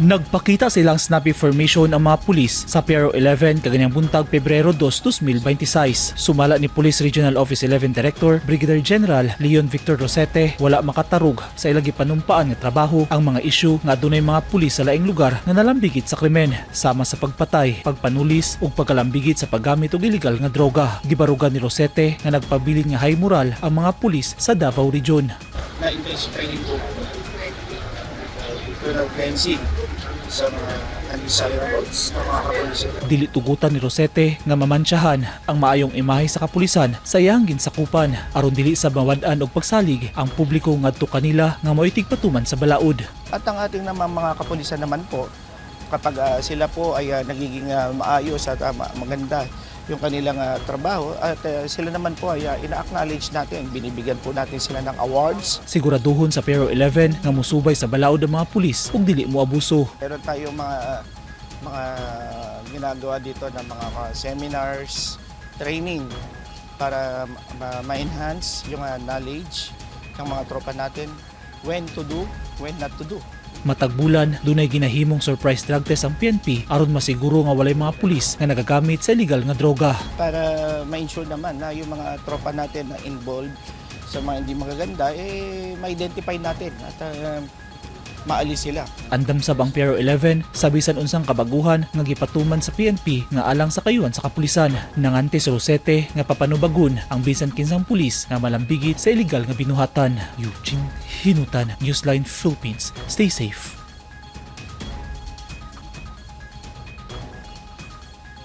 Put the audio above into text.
Nagpakita sa ilang snappy formation ang mga pulis sa PRO 11 kaganihang buntag, Pebrero 2, 2026. Sumala ni Police Regional Office 11 Director Brigadier General Leon Victor Rosete, wala makatarog sa ilang gipanumpaan nga trabaho ang mga isyu nga adunay mga pulis sa laing lugar nga nalambigit sa krimen sama sa pagpatay, pagpanulis ug pagkalambigit sa paggamit og illegal nga droga. Gibarugan ni Rosete nga nagpabilin nga high moral ang mga pulis sa Davao Region. Na-intensive training po internal cleansing sa mga undesirables na mga kapulisan. Dili tugutan ni Rosete nga mamantsahan ang maayong imahe sa kapulisan sa iyang ginsakupan aron dili sa mawad-an og pagsalig ang publiko ngadto kanila nga mao'y tigpatuman sa balaod. At ang ating naman mga kapulisan naman po, kapag sila po ay nagiging maayos at maganda yung kanilang trabaho at sila naman po ay ina-acknowledge natin, binibigyan po natin sila ng awards. Siguraduhon sa PRO 11 nga musubay sa balaod ang mga pulis ug dili moabuso. Meron tayong mga ginagawa dito ng mga seminars, training para ma-enhance yung knowledge ng mga tropa natin when to do, when not to do. Matag bulan, dunay ginahimong surprise drug test ang PNP aron masiguro nga walay mga pulis nga nagagamit sa illegal nga droga. Para ma-ensure naman na yung mga tropa natin na involved sa mga hindi magaganda, eh, ma-identify natin at maalis sila. Andam sab ang PRO 11 sa bisan unsang kabaguhan nga gipatuman sa PNP nga alang sa kayuhan sa kapulisan. Nangante si Rosete nga papanubagon ang bisan kinsang pulis nga malambigit sa illegal nga binuhatan. Eugene Hinutan, Newsline Philippines. Stay safe.